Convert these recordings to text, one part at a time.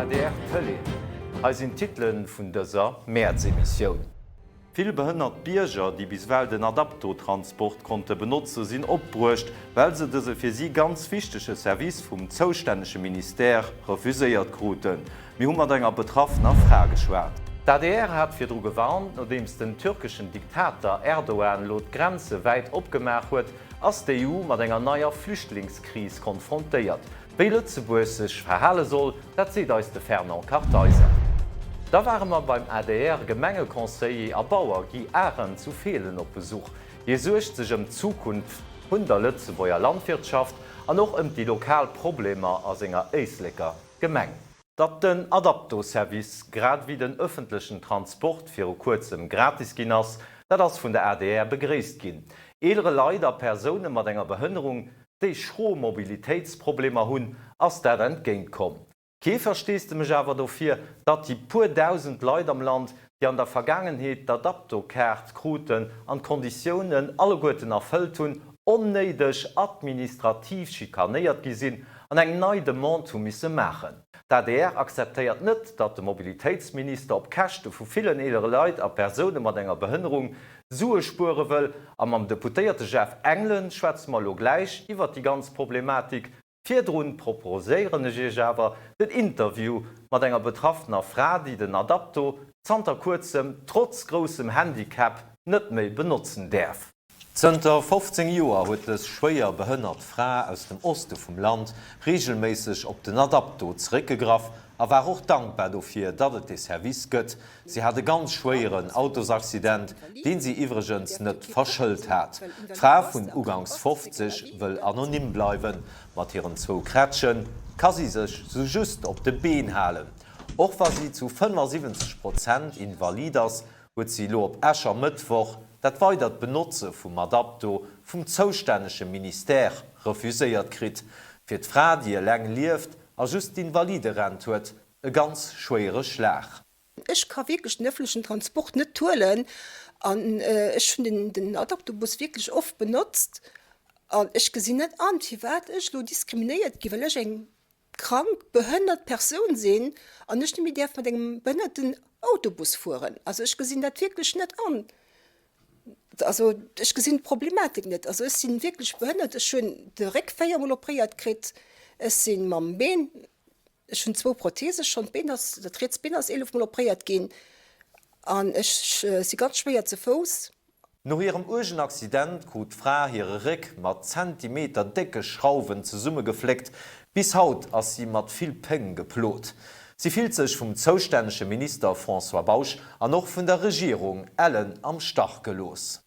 adr Tëlee. Hei sinn d'Titele vun dëser Mäerz-Emissioun. Vill behënnert Bierger, déi bis ewell den Adapto-Transport konnte benotze sinn opbruecht, well se dëse fir si ganz wichtege Service vum zoustännege Ministère refuséiert kruten. Mir hu mat enger betraffener Fra geschwat. D'ADR hat virdru gewarnt, nodeems den türkeschen Diktater Erdogan elo d'Grenze wäit opgemaach huet, ass d'EU mat enger neier Flüchtlingskris konfrontéiert. Wéi Lëtzebuerg sech verhale soll, dat seet eis de Fernand Kartheiser. Da ware mer beim ADR-Gemengeconseiller a Bauer Guy Arendt zu Feelen op Besuch. Hie suergt sech ëm d'Zukunft vun der Lëtzebuerger Landwirtschaft an och ëm déi lokal Problemer a senger Éisleker Gemeng. Datt den Adapto-Service grad ewéi den ëffentlechen Transport viru kuerzem gratis ginn ass, dat ass vun der adr begréisst ginn. Eelere Leit a Persoune mat enger Behënnerung déi schro Mobilitéitsproblemer hunn, ass dat entgéint komm. Kee Versteesdemech awer dofir, datt déi puer 1.000 Leit am Land, déi an der Vergaangenheet d'Adapto-Kaart kruten an d'Konditiounen alleguerten erfëllt hunn, onnéideg administrativ schikanéiert gi sinn an eng nei Demande hu misse maachen. D'adr akzeptéiert net, datt de Mobilitéitsminister op Käschte vu villen eelere Leit a Persoune mat enger Behënnerung Sue spuere wëll. A mam Deputéierte Jeff Engelen schwätze mer elo gläich iwwert déi ganz Problematik. Virdrun proposéieren ech Iech awer den Interview mat enger betraffener Fra, déi den Adapto zanter kuerzem trotz groussem Handicap net méi benotzen däerf. Zënter 15 Joer huet dës schwéier behënnert Fra aus dem Oste vum Land reegelméisseg op den Adapto zeréckgegraff a war och dankbar dofir, datt et dee Service gëtt. Si hat e ganz schwéieren Autosaccident, deen si iwwregens net verschëlt hat. D'Fra vun uganks 50 wëll anonym bleiwen. Mat hiren zwou Krätsche ka si sech sou just op de Been halen. Och wa si zu 75 Prozent invalid ass, huet si elo op Äschermëttwoch dat weidert Benotze vum Adapto vum zoustännege Ministère refuséiert kritt. Fir d'Fra, déi eleng lieft a just d'Invaliderent huet, e ganz schwéiere Schlag. Ech ka wierklech den ëffentlechen Transport net huelen an ech hunn den Adaptobus wierklech oft benotzt an ech gesinn net an, firwat ech elo diskriminéiert gi well ech eng krank, behënnert Persoun sinn an ech net méi däerf mat engem Behënnertenautobus fueren. Also ech gesinn dat wierklech net an. Also ech gesinn d'Problematik net. Also ech sinn wierklech behënnert, ech hunn de Réck véiermol opréiert kritt, ech si mam Been Ech hunn zwou Prothese schonn, d'Been ass, dat riets Been ass 11 mol opréiert ginn an ech si ganz schwéier ze Fouss. No hirem uergen Accident krut d'Fra hire Réck mat Zentimeter décke Schrauwen zesummegefléckt. Bis haut ass si mat vill Péng geplot. Si fillt sech vum zoustännege Minister François Bausch an och vun der Regierung ellen am Stach gelooss.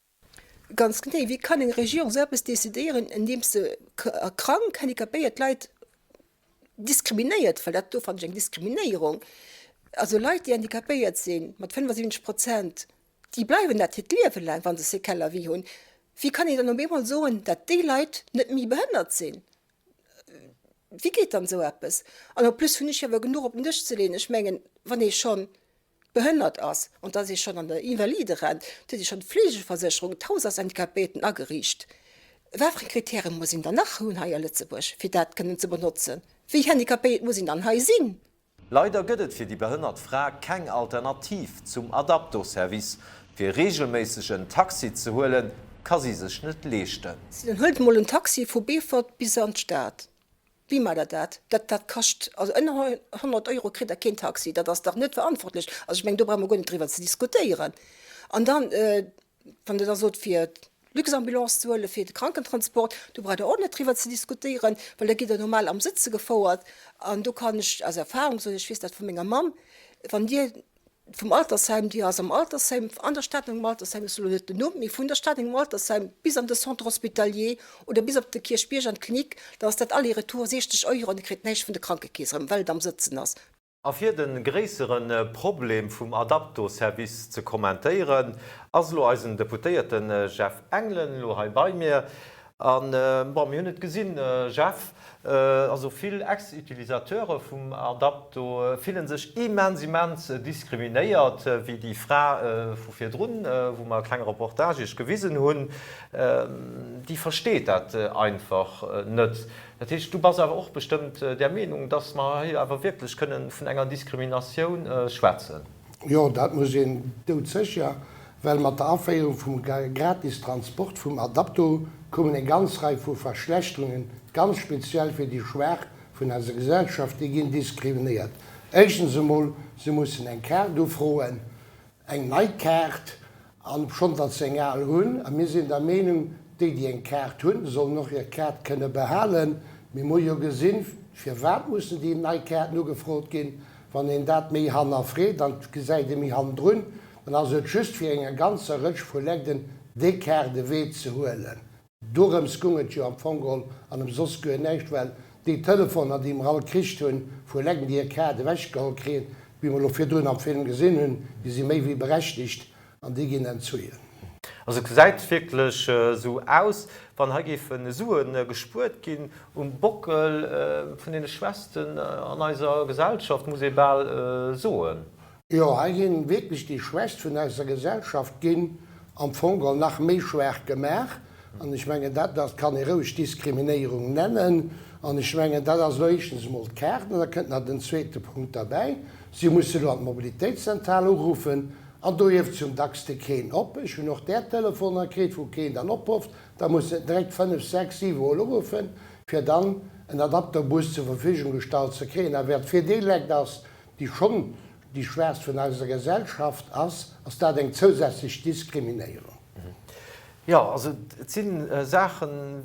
Ganz genee. Wéi kann eng Regierung esou eppes decidéieren, andeems se krank, handicapéiert Leit diskriminéiert, well dat do fannen ech eng Diskriminéierung, also Leit déi handicapéiert sinn mat 75 Prozent, déi bleiwen dat hiert Liewe laang, wa se Séquelles à vie hunn. Wéi kann een dann op eemol soen, dat déi Leit net méi behënnert sinn? Wéi geet dann esou eppes? An en plus hunn ech jo awer genuch op den Dësch ze leeën. Ech mengen, wann ee schonn behënnert ass, an et ass ee schonn an der Invaliderent, et huet ee schonn d'Fleegeversécherung, d'Haus ass Handicapéierten ageriicht. Wat fir eng Kritäre muss een dann nach hunn hei a Lëtzebuerg, fir dat kënnen ze benotzen? Wéi handicapéiert muss een dann hei sinn? Leider gëtt et fir déi behënnert Fra keng Alternativ zum Adapto-Service. Fir reegelméisseg en Taxi ze huelen, ka si sech net leeschten. Dann huelt emol en Taxi vu Beefort bis an d'Stad. Wéi maacht Der dat? Dat, dat kascht, also ënner 100 Euro kritt Der keen Taxi. Dat ass dach net verantwortlech. Also ech mengen, do brauche mer guer net driwwer ze diskutéieren. An dann, wann Der da sot, fir d'Luxambulance ze huelen, fir de Krankentransport, do braucht Der och net driwwer ze diskutéieren, well da gitt Der normal am Sëtze gefouert. An do kann ech aus Erfahrung soen, ech weess dat vu menger Mamm, wann Dir Vum Altersheim, déi ass am Altersheim, an der Stad engem Altersheim, ech soen elo net den Numm, mee vun der Stad engem Altersheim bis an de Centre hospitalier oder bis op de Kierchbierg an d'Klinik, da ass dat aller-retour 60 Euro an e kritt näischt vun der Krankekeess erëm, well et am Sëtzen ass. A fir de gréissere Problem vum Adapto-Service ze kommentéieren, ass elo eisen Deputéierte Jeff Engelen elo hei bei mir. An, bon, mir hunn et gesinn, Jeff, also vill Ex-Utilisateure vum Adapto fillen sech immens, immens diskriminéiert, wéi déi Fra vu virdrun, wou mer e klenge Reportage Iech gewisen hunn, déi versteet dat einfach net. Dat heescht, du bass awer och bestëmmt där Meenung, dass mer hei awer wierklech kënnen vun enger Diskriminatioun schwätzen. Jo, dat muss een doudsécher, well mat der Aféierung vum gratis Transport vum Adapto koumen eng ganz Rei vu Verschlechterungen, ganz speziell fir déi Schwaach vun eiser Gesellschaft, déi ginn diskriminéiert. Éischtens emol, se mussen eng Kaart ufroen, eng nei Kaart, an obschonn datt se eng al hunn. A mir sinn der Meenung, déi, déi eng Kaart hunn, sollen och hir Kaart kënne behalen. Mir hu jo gesinn, firwat mussen déi nei Kaarten ugefrot ginn. Wann een dat méi hannerfreet an et gesäit ee méi hannendrun, dann ass et just fir enger ganzer Rëtsch vu Legden déi Kaart ewee ze huelen. Dorëms gung et jo am Fong geholl an ëm soss guer näischt, well déi Telefoner, déi mer all kricht hunn, vu Legden, déi hir Kaart ewechgeholl kriegen, wéi mer elo virdrun am Film gesinn hunn, déi si méi wéi berechtigt an déi ginn entzuien. Also et gesäit wierklech esou aus, wann hei géife Sue gespuert ginn um Bockel vun deene Schwächsten an eiser Gesellschaft, muss ee bal soen. Jo, hei ginn wierklech déi Schwächst vun eiser Gesellschaft ginn am Fong geholl nach méi schwaach gemaach. An ech mengen, dat dat kann ee roueg Diskriminéierung nennen. An ech mengen, dat ass elo éischtens emol d'Kaart. An da kënnt nach den zweete Punkt derbäi, Si musse elo an d'Mobilitéitszentral uruffen an do hieft zum dackste keen op. Ech hunn och där Telefoner kritt, wou keen dann ophofft. Da muss en direkt fënnef, sechs, siwe Mol uruffen, fir dann en Adapterbus zur Verfügung gestallt ze kréien. A wat fir déi Lekt ass, déi schonn déi schwaachst vun eiser Gesellschaft ass, ass dat eng zousätzlech Diskriminéierung. Jo, also et si Saachen,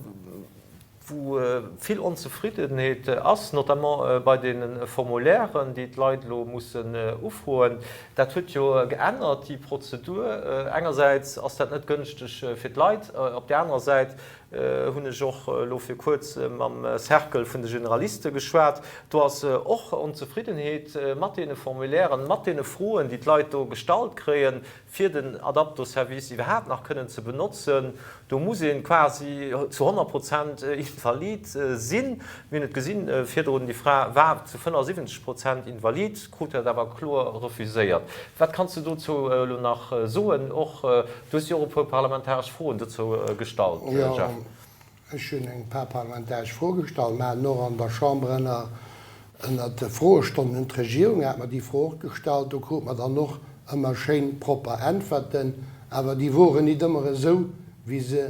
wou vill Onzefriddenheet ass, notamment bei deene Formulairen, déi d'Leit elo mussen ufroen. Dat huet jo geännert, déi Prozedur. Engersäits ass dat net gënschteg fir d'Leit, op där anerer Säit hunn ech och elo fir kuerzem mam Cercle vun de Generaliste geschwat. Do ass och Onzefriddenheet mat deene Formulairen, mat deene Froen, déi d'Leit do gestallt kréien, fir den Adapto-Service iwwerhaapt nach kënnen ze benotzen. Do muss ee quasi zu 100 Prozent invalid sinn. Mir hunn et gesinn virdrun, déi Fra war zu 75 Prozent invalid, krut dat awer kloer refuséiert. Wat kanns de dozou elo nach soen? Och du hues jo och e puer parlamentaresch Froen dozou gestallt, Jeff. Ech hunn eng paar parlamentaresch Froe gestallt, mer haten och an der Chamber ënner ënnert de Froestonnen un d'Regierung hate mer déi Fro och gestallt. Do krute mer dann och ëmmer schéin propper Äntwerten, awer déi woren nit ëmmer esou, wéi se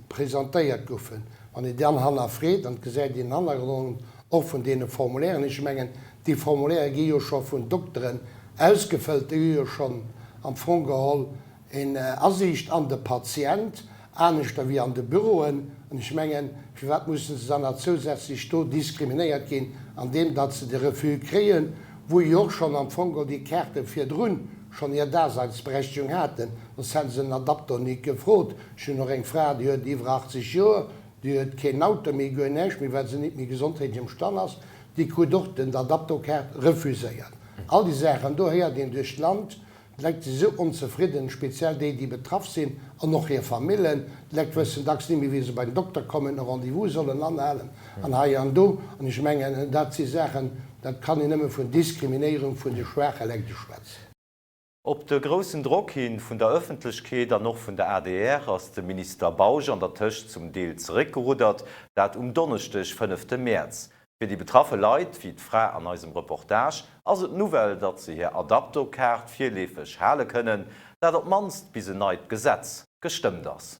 presentéiert goufen. Wann een dann hannerfreet, an et gesäit een den Hannergrond och vun deene Formulairen, ech mengen, déi Formulaire gi jo scho vun Dokteren ausgefëllt, déi hu jo schonn am Fong geholl Een Asiicht an de Patient, aneschter wéi an de Büroen. An ech mengen, firwat mussen se dann nach zousätzlech do diskriminéiert ginn, andeem datt se de Refus kréien, wou jo och schonn am Fong geholl déi Kaarte virdrun schonn hir Daseinsberechtigung haten, soss hätte se den Adapto nit gefrot. Ech hunn och eng Fra, déi huet iwwer 80 Joer, déi huet keen Auto méi, guer näischt méi, well se nit méi gesondheetlech emstand ass, déi krut och den Adapto-Kaart refuséiert. All déi Saachen do héiert een duerch d'Land. D'Leit si sou onzefridden, speziell déi, déi betraff sinn an och hir Famillen. D'Leit wëssen dacks net méi, wéi se bei den Dokter kommen, e Rendez-vous sollen anhalen an hei an do. An ech mengen, dat si Saachen, dat kann een nëmme vun Diskriminéierung vun de schwaache Lekt schwätzen. Op de groussen Drock hin vun der Ëffentlechkeet an och vun der adr ass de Minister Bausch an der Tëscht zum Deel zeréckgeruddert, dat um Donneschdeg, fënnefte Mäerz. Fir déi betraffe Leit, wéi d'Fra an eisem Reportage, ass et d'Nouvelle, datt se hir Adapto-Kaart virleefeg hale kënnen, dat op d'mannst bis en neit Gesetz gestëmmt ass.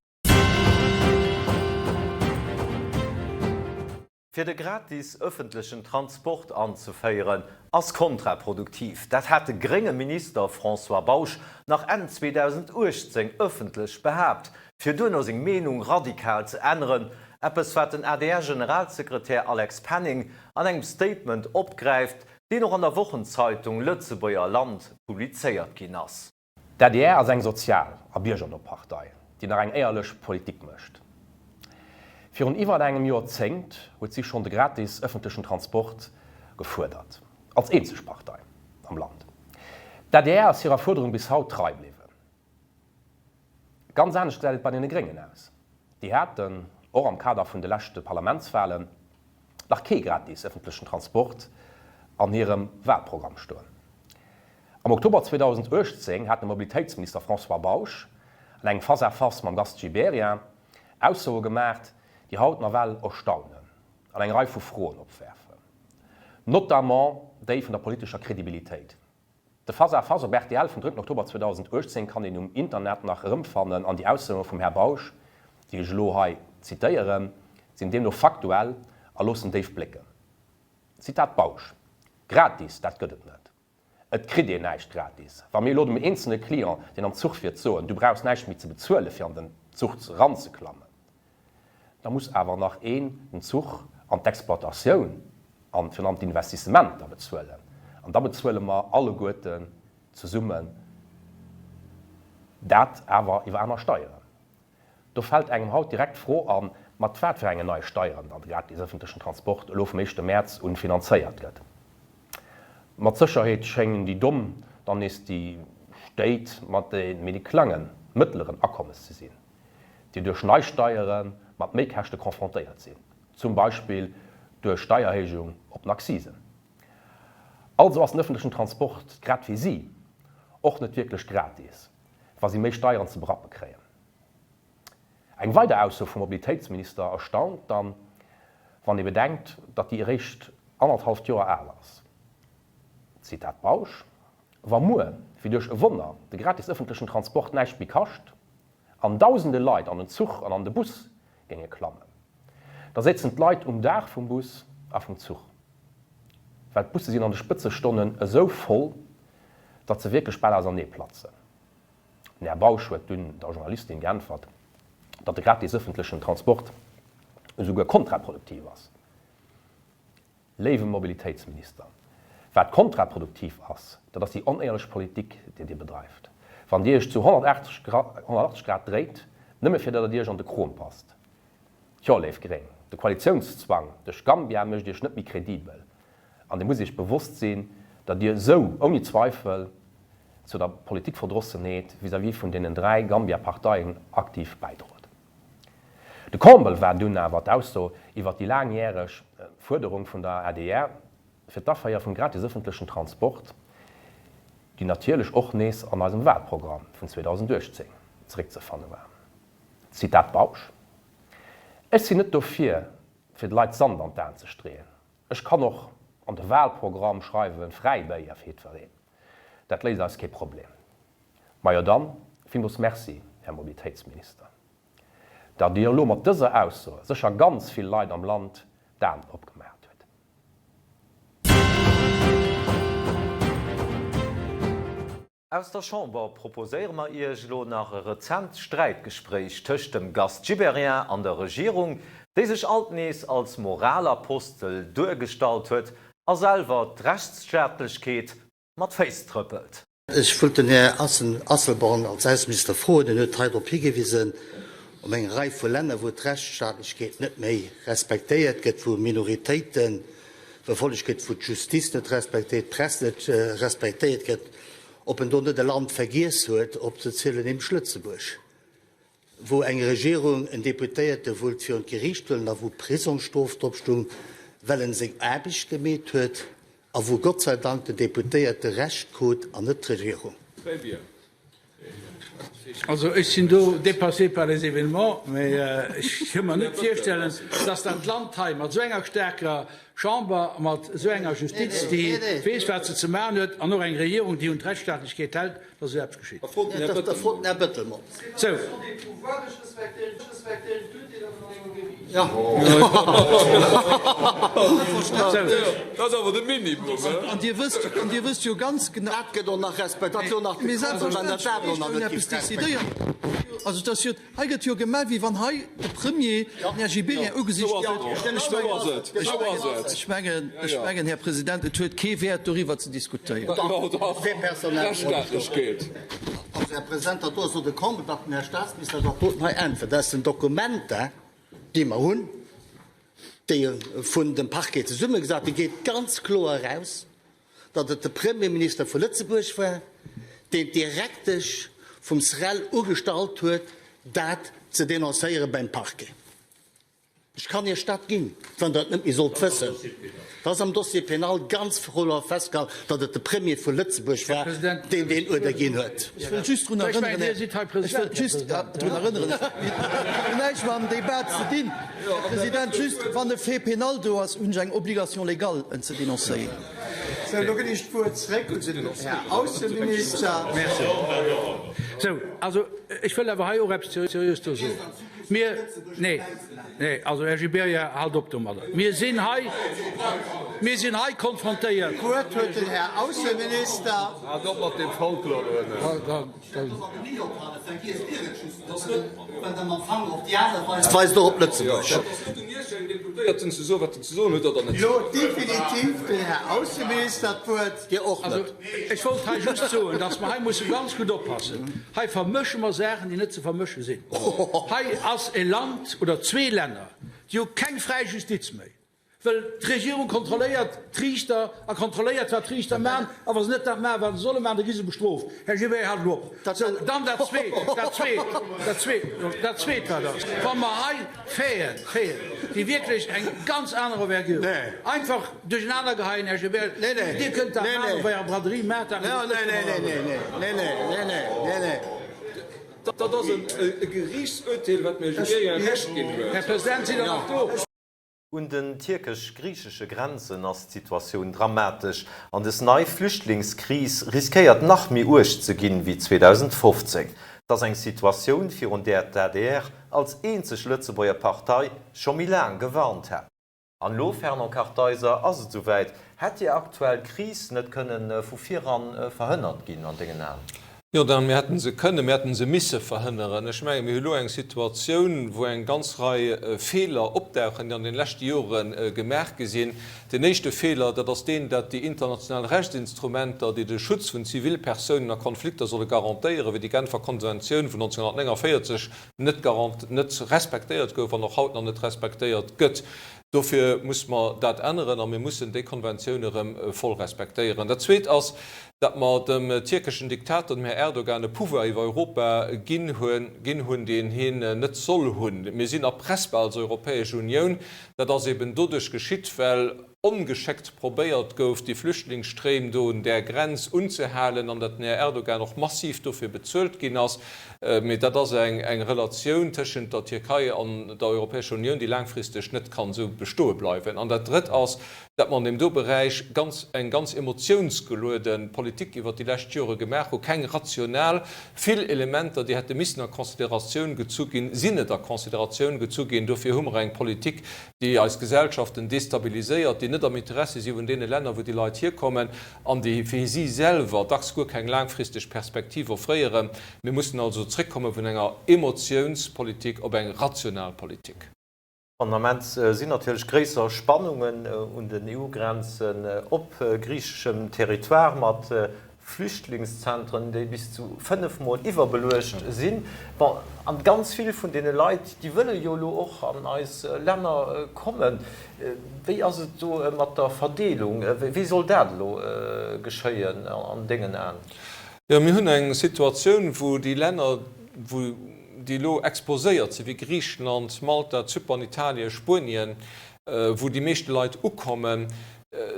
Fir de gratis ëffentlechen Transport anzeféieren, ass kontraproduktiv. Dat hat de grénge Minister François Bausch nach Enn 2018 ëffentlech behaapt, fir duerno seng Meenung radikal ze änneren, eppes wat den ADR-Generalsekretär Alex Penning an engem Statement opgräift, deen och an der Wochenzeitung Lëtzebuerger Land publizéiert ginn ass. D'adr ass eng sozial a biergerno Partei, déi nach eng éierlech Politik mécht. Virun iwwer engem Joerzéngt huet si schonn de gratis ëffentlechen Transport gefuerdert, als eenzeg Partei am Land. D'adr ass hirer Fuerderung bis haut trei bliwwen. Ganz anescht gesäit et bei deene Gréngen aus. Déi haten. och am Kader vun de leschte Parlamentswalen, nach kee gratis ëffentlechen Transport an hirem Walprogramm stoen. Am Oktober 2018 hat de Mobilitéitsminister François Bausch an engem Face-à-face mam Gast Gibéryen Aussoe gemaacht, déi haut nawell erstaunen an eng Rei vu Froen opwerfen, notamment déi vun der politescher Kredibilitéit. De Face-à-face op rtl vum 3 Oktober 2018 kann een um Internet nach erëmfannen an déi Aussoe vum Här Bausch, déi ech elo hei zitéieren, sinn deemno faktuell a loossen déif blécken. Zitat Bausch, Gratis, dat gëtt et net. Et kritt een näischt gratis. Wa mir elo dem eenzelne Client, deen am Zuch fiert, soen, du brauchs näischt méi ze bezuelen, fir an den Zuch eranzeklammen, Da muss awer nach een den Zuch an d'Exploitatioun an virun allem d'Investissementer bezuelen. An da bezuele mer alleguerten zesummen dat awer iwwer aner Steieren. Do fält engem haut direkt d'Fro an, mat wat fir engen neie Steieren dann de gratis ëffentlechen Transport elo vum éischte Mäerz un finanzéiert gëtt. Mat Sécherheet schéngen déi Domm dann nees déi Stéit mat de méi klengen, mëttleren Akommes ze sinn. déi duerch nei Steiere mat Méikäschte confrontéiert sinn, zum Beispill duerch Steierhéijung op den Accisen. Also ass den ëffentlechen Transport, grad wéi si, och net wierklech gratis, wa si méi Steieren ze berappe kréien. Eng weider Ausso vum Mobilitéitsminister erstaunt dann, wann ee bedenkt, datt déi eréischt annerthalft Joer al ass. Zitat Bausch, Wa muer, wéi duerch e Wonner, de gratis ëffentlechen Transport näischt méi kascht, an dausende Leit an den Zuch an an de Bus géinge klammen, da séizen d'Leit um Daach vum Bus a vum Zuch, well d'Busse sinn an de Spëtzestonnen esou voll, datt se wierklech bal ausernee platzen. Den Här Bausch huet dunn der Journalistin geäntwert, datt de gratis ëffentlechen Transport esouguer kontraproduktiv ass. Léiwe Mobilitéitsminister, wat kontraproduktiv ass, dat ass déi onéierlech Politik, déi Dir bedreift, wann Dir Iech zu 180 Grad dréit, nëmme fir datt et Iech an de Krom passt. Tjo, léif Gréng, de Koalitiounszwang duerch Gambia mécht Iech net méi kredibel an Dir musst Iech bewosst sinn, datt Dir esou ouni Zweifel zu der Politikverdrossenheet vis-à-vis vun deenen 3 Gambia-Parteien aktiv bäidroet. De Comble war dunn awer d'Ausso iwwer déi laangjäreg Fuerderung vun der adr fir d'Aféier vum gratis ëffentlechen Transport, déi natierlech och nees an eisem Wahlprogramm vun 2018 zeréckzefanne war. Zitat Bausch, Ech sinn net dofir, fir de Leit Sand an d'Aen ze streeën. Ech kann och an de Wahlprogramm schreiwen, fräi Béier fir jiddwereen. Dat léist eis kee Problem. Majo dann, villmools Merci, Här Mobilitéitsminister, datt Dir elo mat dëser Ausso sécher ganz vill Leit am Land d'Aen opgemaacht huet. Aus der Chamber proposéiere mer Iech elo nach e rezent Sträitgespréich tëscht dem Gast Gibéryen an der Regierung, déi sech alt nees als Moralapostel duergestallt huet a selwer d'Rechtsstaatlechkeet mat Féiss trëppelt. Ech wollt den Här Asselborn als Ausseminister froen, en huet hei drop higewisen, op eng Rei vu Länner, wou d'Rechtsstaatlechkeet net méi respektéiert gëtt, wou Minoritéite verfollegt gëtt, wou d'Justiz net respektéiert, d'Press net respektéiert gëtt, ob en do net e Land vergiess huet opzezielen, nämlech Lëtzebuerg, wou eng Regierung en Deputéierte wullt virun d'Geriicht huelen a wou Prisongsstrof drop stung, well en seng Aarbecht gemeet huet a wou Gott sei Dank den Deputéierte Recht krut an net d'Regierung. Très bien. Also ech sinn do dépassé par les événements, mä ech ka mer net virstellen, dass dat Land hei mat esou enger staarker Chamber, mat esou enger Justiz, déi weess, wat se ze maachen huet, an och eng Regierung, déi un d'Rechtsstaatlechkeet hält, dass esou eppes geschitt. Sou. An Dir wësst, an Dir wësst jo ganz genau. Dat gëtt och nach respekt, dat jo nach Mee selbstverständlech hunn eppes decidéiert. Also et ass jo, hei gëtt jo gemaach, wéi wann hei de Premier, den Här Gibéryen, ugesicht huet. Ech mengen, ech mengen, ech mengen, Här President, et huet kee Wäert, doriwwer ze diskutéieren. Rechtsstaatlechkeet. Also, Här President, dat do ass elo de Comble, datt den Här Statsminister dat doten hei äntwert. Dat ass den Dokumenter, déi mer hunn, déi vun dem Parquet zesummegesat, déi geet ganz kloer eraus, datt et de Premierminister vu Lëtzebuerg war, deen d'Direktesch vum SREL ugestallt huet, dat ze denoncéiere beim Parquet. Ech kann Iech dat ginn, wann Der et net méi sollt wëssen. Et ass am Dossier pénal ganz kloer festgehalen, datt et de Premier vu Lëtzebuerg war, deen deen Uerder ginn huet. Ech wëll just drun erënneren, ech wëll just drun erënneren, mir hunn näischt mam Débat ze dinn, Här President, just wann e Fait pénal do ass, hunn ech eng Obligation légale, en ze dénoncéieren. Sou, elo ginn ech d'Wuert zréck un den Här Ausseminister. Merci. Sou, also ech wëll awer hei och eppes Seriöses do soen. Mir, nee, nee, also Här Gibéryen, haalt op domadder. Mir sinn hei, mir sinn hei konfrontéiert. D'Wuert huet den Här Ausseminister. Haalt op mat deem Folklor do ënnen. Weist och op Lëtzebuerg. Elo definitiv den Här Ausseminister d'Wuert. Dir och net. Ech wollt hei just soen, dass mer hei musse ganz gutt oppassen. Hei vermësche mer Saachen, déi net ze vermësche sinn. Hei ass e Land oder zwee Länner, déi hu keng fräi Justiz méi, well d'Regierung kontrolléiert d'Riichter a kontrolléiert, wat d'Riichter maachen. A wa se net dat maachen, wat se solle maachen, da gi se bestrooft. Här Gibéryen, halt elo op! Sou, dann dat Zweet, dat Zweet, dat Zweet, dat Zweet wat ass, wa mer hei Faiten, Faiten, déi wierklech eng ganz aner Envergure hunn, einfach duerchenaner geheien, Här Gibéryen, Dir kënnt dat maachen op Ärer Braderie, maacht dat, mee Dat ass e Geriichtsurteel, wat mir Gibéryen Recht ginn huet. Här President, sidd Der nach do? Un den tierkesch-griichesche Grenzen ass d'Situatioun dramatesch an des nei Flüchtlingskris riskéiert nach méi uerg ze ginn wéi 2015. Et ass eng Situatioun, virun där d'ADR als eenzeg Lëtzebuerger Partei scho méi laang gewarnt hat. An elo, Fernand Kartheiser, ass et esouwäit. Hätt déi aktuell Kris net kënnen vu viran verhënnert ginn an dengen Aen? Jo, Dan, mir hätten se kënnen, mir hätten se misse verhënneren. Ech menge mir hu elo eng Situatioun, wou eng ganz Rei Feeler opdauchen, déi an den leschte Jore gemaach gi sinn. Deen éischte Feeler, dat ass deen, dat déi international Rechtsinstrumenter, déi de Schutz vun Zivilpersounen a Konflikter solle garantéieren, wéi déi Genfer Konventioun vun 1949, net net respektéiert gouf an och haut nach net respektéiert gëtt. Dofir muss mer dat änneren a mir mussen déi Konventioun erëm voll respektéieren. Dat Zweet ass, datt mer dem tierkeschen Diktator, dem Här Erdogan, e Pouvoir iwwer Europa ginn hunn, deen hien net soll hunn. Mir sinn erpressbar als Europäesch Unioun. Dat ass eben doduerch geschitt, well ongeschéckt probéiert gouf, déi Flüchtlingsstréim do un där Grenz unzehalen an datt den Här Erdogan och massiv dofir bezuelt ginn ass. Mee dat ass eng Relatioun tëschent der Tierkei an der Europäescher Unioun, déi laangfristeg net kann esou bestoe bleiwen. An dat Drëtt ass, datt mer an deem do Beräich ganz eng ganz emotiounsgeluede Politik iwwert déi lescht Jore gemaach hu, keng rational. Vill Elementer, déi hätte missen a Consideratioun gezu ginn, sinn net a Consideratioun gezu ginn. Dofir hu mer eng Politik, déi eis Gesellschaften destabiliséiert, déi net am Interessi si vun deene Länner, wou déi Leit hierkommen, an déi fir si selwer dacks guer keng laangfristeg Perspektiv offréieren. Mir mussen also zréckkomme vun enger Emotiounspolitik op eng rational Politik. An Ament sinn natierlech gréisser Spannungen un den EU-Grenzen op griicheschem Territoire mat Flüchtlingszentren, déi bis zu 5 Mol iwwerbeluecht sinn. Bon, an ganz vill vun deene Leit, déi wëlle jo elo och an eis Länner kommen. Wéi ass et do mat der Verdeelung? Wéi soll dat elo geschéien an dengen Aen? Jo, mir hunn eng Situatioun, wou déi Länner, wou déi elo exposéiert sinn, wéi Griichenland, Malta, Zypern, Italien, Spuenien, wou déi meeschte Leit ukommen,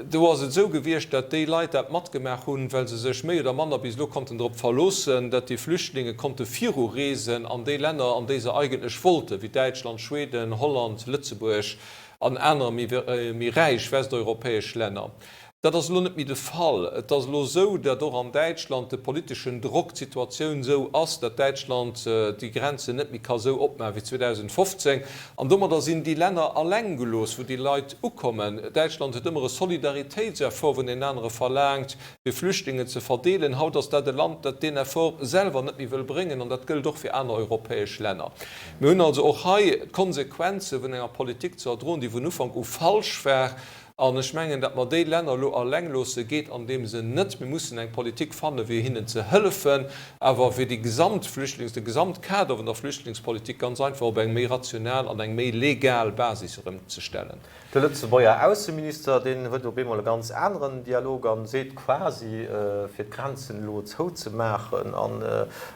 Do ass et esou gewiescht, dat déi Leit dat matgemaach hunn, well se sech méi oder manner bis elo konnten drop verloossen, dat déi Flüchtlinge konnte virureesen an déi Länner, an déi se eigentlech wollten, wéi Däitschland, Schweden, Holland, Lëtzebuerg an aner méi räich westeuropäesch Länner. Dat ass elo net méi de Fall. Et ass elo esou, dat och an Däitschland de politeschen Drock, d'Situatioun esou ass, dat Däitschland déi Grenzen net méi ka esou opmaachen wéi 2015. An domadder sinn déi Länner alleng gelooss, wou déi Leit ukommen. Däitschland huet ëmmer e Solidaritéitseffort vun deenen anere verlaangt, fir Flüchtlingen ze verdeelen. Haut ass dat e Land, dat deen Effort selwer net méi wëll bréngen. An dat gëllt och fir aner europäesch Länner. Mir hunn also och hei d'Konsequenze vun enger Politik ze erdroen, déi vun Ufank u falsch war. An ech mengen, datt mer déi Länner elo alleng loosse geet an deem Sënn net. Mir mussen eng Politik fanne fir hinnen ze hëllefen, awer fir déi gesamt Flüchtlings-, de Gesamtkader vun der Flüchtlingspolitik ganz einfach op eng méi rational an eng méi legal Basis erëmzestellen. De Lëtzebuerger Ausseminister, deen huet op eemol e ganz aneren Dialog a seet quasi, fir d'Grenzen elo zouzemaachen. An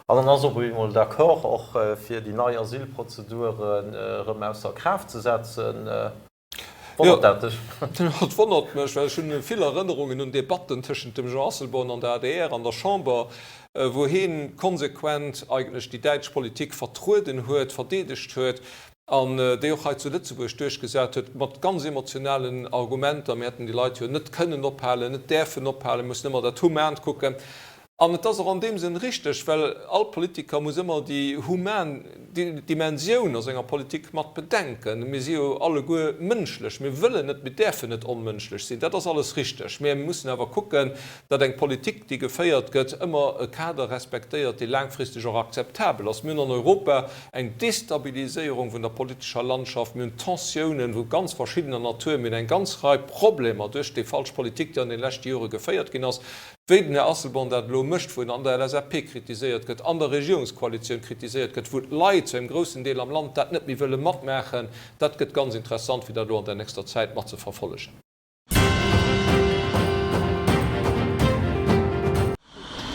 en ass op eemol d'accord och fir déi nei Asylprozeduren erëm ausser Kraaft ze setzen. Wonnert dat dech? Dat wonnert mech, well ech hunn vill Erënnerungen un Debatten tëschent dem Jean Asselborn an der adr an der Chamber, wou hee konsequent eigentlech déi däitsch Politik vertrueden huet, verdeedegt huet an déi och hei zu Lëtzebuerg duerchgesat huet, mat ganz emotionalen Argumenter, mir hätten déi Leit jo net kënnen ophalen, net däerfen ophalen, mir mussen ëmmer dat Humant kucken. An et ass och an deem Sënn richteg, well all Politiker muss ëmmer déi human Dimensioun a senger Politik mat bedenken. Mir si jo alleguer mënschlech. Mir wëllen net, mir däerfen net onmënschlech sinn. Dat ass alles richteg. Mä mir mussen awer kucken, datt eng Politik, déi geféiert gëtt, ëmmer e Kader respektéiert, dee laangfristeg och akzeptabel ass. Mir hunn an Europa eng Destabiliséierung vun der politescher Landschaft. Mir hunn Tensiounen vu ganz verschiddener Natur. Mir hunn eng ganz Rei Problemer duerch déi falsch Politik, déi an de leschte Jore geféiert ginn ass. Wéi den Här Asselborn dat elo mécht, wou en an der LSAP kritiséiert gëtt, an der Regierungskoalitioun kritiséiert gëtt, wou d'Leit zu engem groussen Deel am Land dat net méi wëlle matmaachen, dat gëtt ganz interessant, fir dat elo an der nächster Zäit mat ze verfollegen.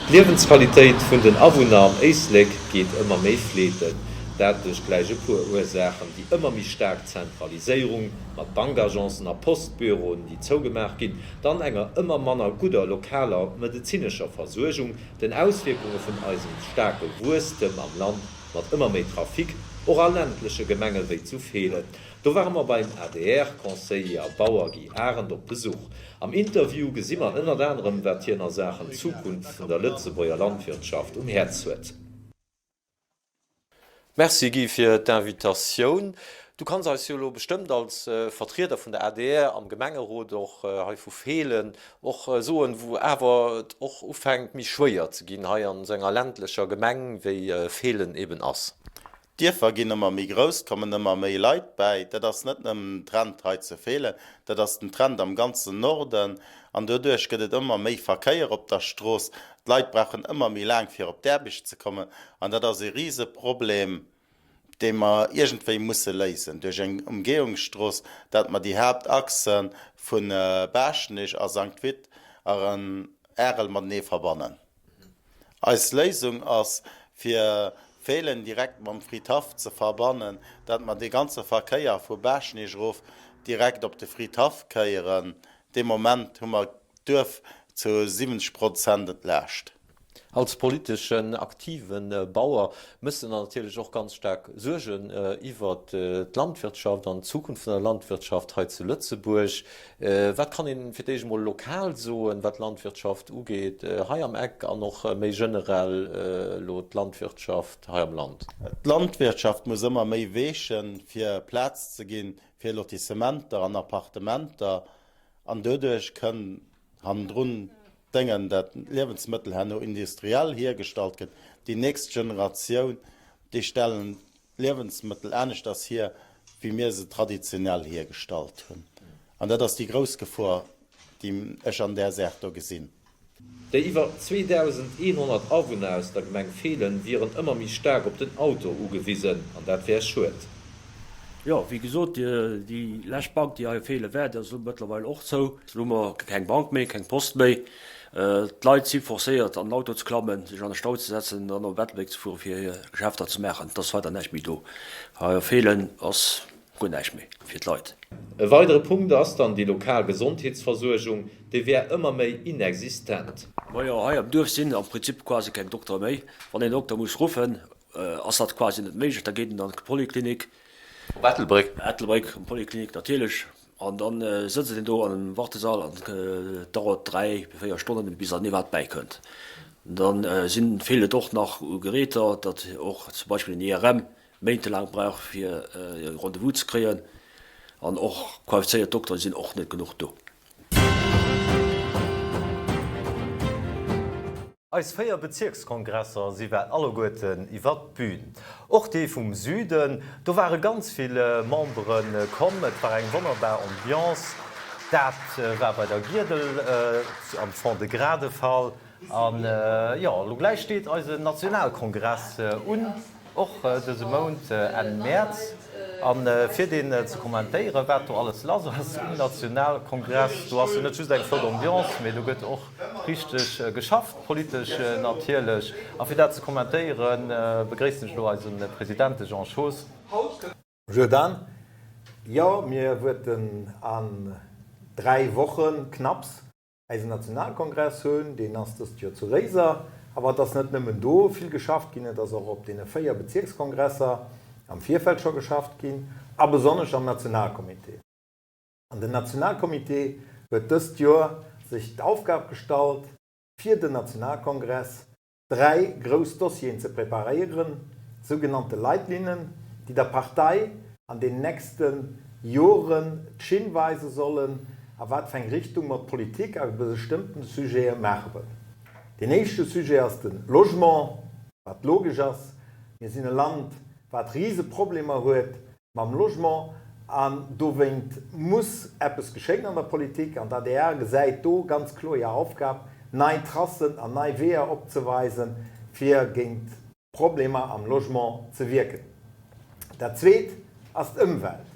D'Liewensqualitéit vun den Awunner am Éislek geet ëmmer méi fleeten. Dat duerch gläich e puer Ursaachen, déi ëmmer méi staark Zentraliséierung mat Bankagencen a Postbüroen, déi zougemaach ginn, dann enger ëmmer manner gudder lokaler medezinescher Versuergung, den Auswierkunge vun eisem staarke Wuesstem am Land mat ëmmer méi Trafic, och a ländleche Gemenge wéi zu Feelen. Do ware mer beim ADR-Conseiller a Bauer Guy Arendt op Besuch. Am Interview gesi mer ënnert anerem, wat hien a Saachen Zukunft vun der Lëtzebuerger Landwirtschaft um Häerz huet. Merci Guy fir d'Invitatioun. Du kanns eis jo elo bestëmmt als Vertrieder vun der adr am Gemengerot och hei vu Feelen och soen, wou awer et och ufänkt méi schwéier ze ginn hei an esou enger ländlecher Gemeng wéi Feelen eben ass. D'Dierfer ginn ëmmer méi grouss, et kommen ëmmer méi Leit bäi. Dat ass net nëmmen den Trend hei zu Feelen, dat ass den Trend am ganzen Norden. An doduerch gëtt et ëmmer méi Verkéier op der Strooss. D'Leit brauchen ëmmer méi laang fir op d'Aarbecht ze kommen an dat ass e Riseproblem, dee mer iergendwéi musse léisen duerch eng Umgehungsstrooss, dat mer déi Haaptachse vu Baaschtnech a Sankt Vith a Arel matenee verbannen. Eis Léisung ass, fir Feelen direkt mam Fridhaff ze verbannen, dat mer dee ganze Verkéier vu Baaschtnech erof direkt op de Fridhaff kéieren. Dee Moment hu mer d'Duerf zu 70 Prozent entlaascht. Als politeschen aktive Bauer méchs de der natierlech och ganz staark Suergen iwwert d'Landwirtschaft an d'Zukunft vun der Landwirtschaft hei zu Lëtzebuerg. Wat kann een fir d'éischt emol lokal soen, wat d'Landwirtschaft ugeet hei am Eck an och méi generell elo d'Landwirtschaft hei am Land? D'Landwirtschaft muss ëmmer méi weechen, fir Plaz ze ginn fir Lotissementer an Appartementer. An doduerch kënn hannendrun d'Déngen, dat Liewensmëttel herno industriell hiergestallt gëtt. Déi nächst Generatioun, déi stellen d'Liewensmëttel aneschters hier, wéi mir se traditionell hiergestallt hunn. An dat ass déi grouss Gefor, déi ech an där Saach do gesinn. Déi iwwer 2.100 Awunner aus der Gemeng Feelen wieren ëmmer méi staark op den Auto ugewisen an dat wär schued. Jo, wéi gesot, déi lescht Bank, déi hei a Feelen war, déi ass elo mëttlerweil och zou. Elo hu mer keng Bank méi, keng Post méi. D'Leit si forcéiert, an den Auto ze klammen, sech an de Stau ze setzen an dann op Ettelbréck ze fueren, fir hir Geschäfter ze maachen. Et ass weider näischt méi do. Hei a Feelen ass Guer näischt méi fir d'Leit. E weidere Punkt ass dann déi lokal Gesondheetsversuergung, déi wär ëmmer méi inexistent. Majo, hei am Duerf sinn am Prinzip quasi keng Doktere méi. Wann een Dokter muss ruffen, ass dat quasi net méiglech. Da geet en an d'Poliklinik. Op Ettelbréck? Ettelbréck, an d'Poliklinik natierlech. An da sëtzt een do an engem Wartesall an et dauert 3, 4 Stonnen, bis dann iwwerhaapt bäikënnt. Dann sinn, feelt et och nach u Geräter, datt och zum Beispill en IRM méintelaang brauch fir e Rendez-vous ze kréien an och qualifizéiert Dokteren sinn och net genuch do. Eis 4 Bezierkskongresser si well alleguerten iwwert d'Bühn. Och dee vum Süden. Do ware ganz vill Membere komm. Et war eng wonnerbar Ambiance. Dat war bei der Giedel am Fond-de-Gras de Fall. An jo, elo gläich steet eisen Nationalkongress un, och dëse Mount Enn Mäerz. A fir deen ze kommentéieren, wat do alles lass ass um Nationalkongress, do ass jo net just eng flott Ambiance, mee do gëtt och richteg geschafft, politesch natierlech. A fir dat ze kommentéieren, begréissen ech elo eise President, de Jean Schoos. Jourdan, Jo, mir wuerten an 3 Wochen knapps äisen Nationalkongress hunn. Deen ass dëst Joer zu Réiser. Awer et ass net nëmmen do vill geschafft ginn, et ass och op deene 4 Bezierkskongresser am Virfeld scho geschafft ginn a besonnesch am Nationalcomité. An den Nationalcomité huet dëst Joer sech d'Aufgab gestallt, fir den Nationalkongress 3 grouss Dossieren ze preparéieren, sougenannte Leitlinnen, déi der Partei an den nächste Joren d'Schinn weise sollen, a wat fir eng Richtung mer d'Politik a bestëmmten Sujete maache wëllen. Deen éischte Sujet ass de Logement, wat logesch ass. Mir sinn e Land, wat Riseproblemer huet mam Logement an dowéint muss eppes geschéien an der Politik an d'ADR gesäit do ganz kloer hir Aufgab, nei Tracen an nei Weeër opzeweisen, fir géint d'Problemer am Logement ze wierken. Dat Zweet ass d'Ëmwelt.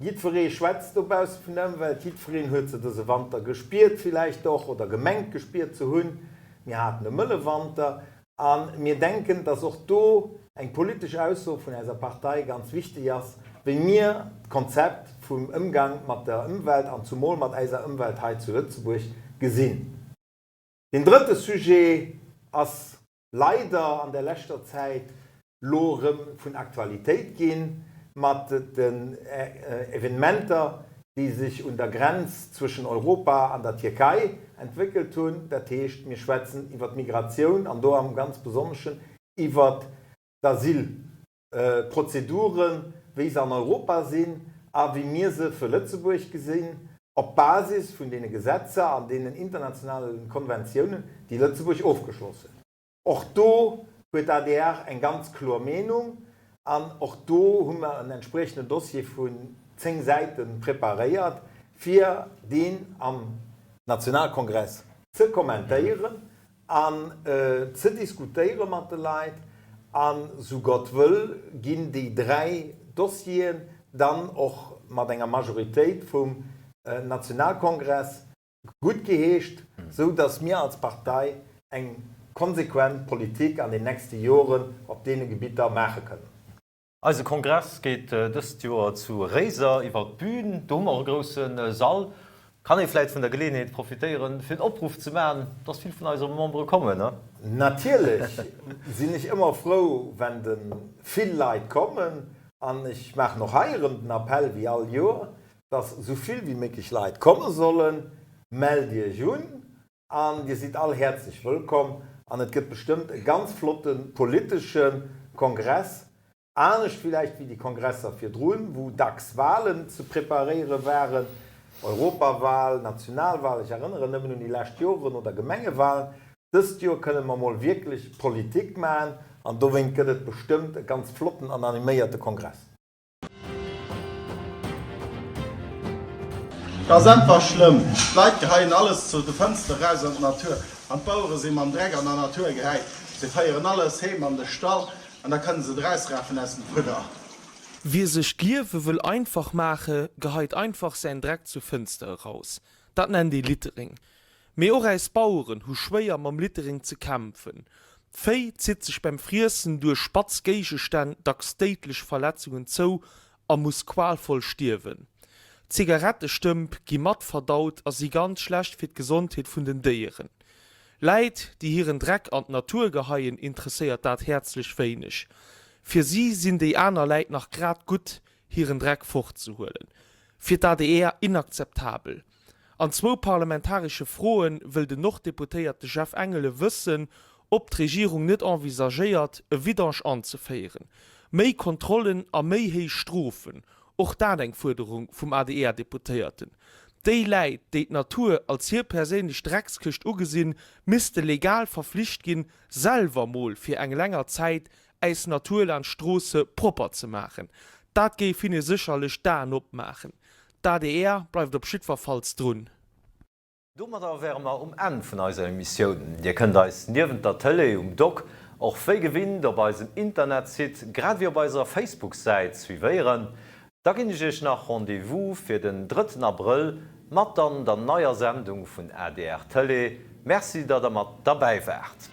Jiddweree schwätzt dobausse vun der Ëmwelt, jiddwereen huet se dëse Wanter gespiert villäicht och oder gemengt gespiert ze hunn. Mir haten e mëlle Wanter A mir denken, dass och do eng politesch Ausso vun eiser Partei ganz wichteg ass, wéi mir d'Konzept vum Ëmgang mat der Ëmwelt an zumol mat eiser Ëmwelt hei zu Lëtzebuerg gesinn. Deen drëtte Sujet ass leider an der leschter Zäit lo erëm vun Aktualitéit ginn, mat den Evenementer, déi sech un der Grenz zwëschen Europa an der Tierkei entwéckelt hunn. Dat heescht, mir schwätzen iwwer d'Migratioun an do am ganz Besonneschen iwwer d'Asylprozeduren, wéi se an Europa sinn a wéi mir se fir Lëtzebuerg gesinn, op Basis vun deene Gesetzer an deenen internationale Konventiounen, déi Lëtzebuerg ofgeschloss huet. Och do huet d'ADR eng ganz kloer Meenung an och do hu mer en entspriechenden Dossier vun 10 Säite preparéiert, fir deen am Nationalkongress ze kommentéieren an ze diskutéiere mat de Leit. A sou Gott wëll, ginn déi 3 Dossieren dann och mat enger Majoritéit vum Nationalkongress gutt geheescht, sou datt mir als Partei eng konsequent Politik an den nächste Joren op deene Gebitter maache kënnen. Eise Kongress geet dëst Joer zu Réiser iwwer d'Bühn. Do hu mer och e grousse Sall. Kann ee vläit vun der Geleeënheet profitéieren, fir en Opruff ze maachen, dass vill vun eise Membere kommen, ne? Natierlech sinn ech ëmmer frou, wenn de vill Leit kommen. An ech maachen och hei erëm den Appell, wéi all Joer, dass esou vill wéi méiglech Leit komme sollen. Mellt Iech un an Dir sidd all häerzlech wëllkomm an et gëtt bestëmmt e ganz flotte politesche Kongress, anescht villäicht wéi déi Kongresser virdrun, wou dacks Walen ze preparéiere waren, Europawal, Nationalwal, ech erënneren nëmmen un déi lescht Joren, oder Gemengewalen. Dëst Joer kënne mer mol wierklech Politik maachen an dowéint gëtt et bestëmmt e ganz flotten an animéierte Kongress. Et ass einfach schlëmm. D'Leit geheien alles zu de Fënster raus an d'Natur. An d'Bauere si mam Dreck an der Natur gehäit. Se féieren alles heem an de Stall an da kënne se et erausrafen aus dem Fudder. Wie sech d'Liewe wëll einfach maache, geheit einfach säin Dreck zur Fënster eraus. Dat nennt ee Littering. Mee och äis Baueren hu schwéier mam Littering ze kämpfen. D'Véi zitt sech beim Friessen duerch spatz Géigestänn dacks déidlech Verletzungen zou a muss qualvoll stierwen. Zigarettestëmp gi mat verdaut a si ganz schlecht fir d'Gesondheet vun den Déieren. Läit, déi hiren Dreck an d'Natur geheien, interesséiert dat häerzlech wéineg. Fir si sinn déi aner Läit nach grad gutt, hiren Dreck fortzehuelen. Fir d'ADR inakzeptabel. An zwou parlamentaresche Froe wëll den Norddeputéierte Jeff Engelen wëssen, ob d'Regierung net envisagéiert, e Vidange anzeféieren. Méi Kontrollen a méi héich Strofen, och dat eng Fuerderung vum ADR-Deputéierten. Déi Läit, déi d'Natur als hir perséinlech Dreckskëscht ugesinn, misste legal verflicht ginn, selwer mol fir eng länger Zäit äis Natur laanscht Stroosse propper ze maachen. Dat géif hinne sécherlech d'Aen opmaachen. D'ADR bleift op jiddwerfalls drun. Domadder wäre mer um Enn vun eiser Emissioun. Dir kënnt eis niewent der Tëlee um Dock och wéi gewinnt op eisem Internetsite grad ewéi op eiser Facebook-Säit suivéieren. Da ginn ech iech nach Rendez-vous fir den drëtten Abrëll mat dann der neier Sendung vun adr Tëlee. Merci, datt der mat derbäi waart.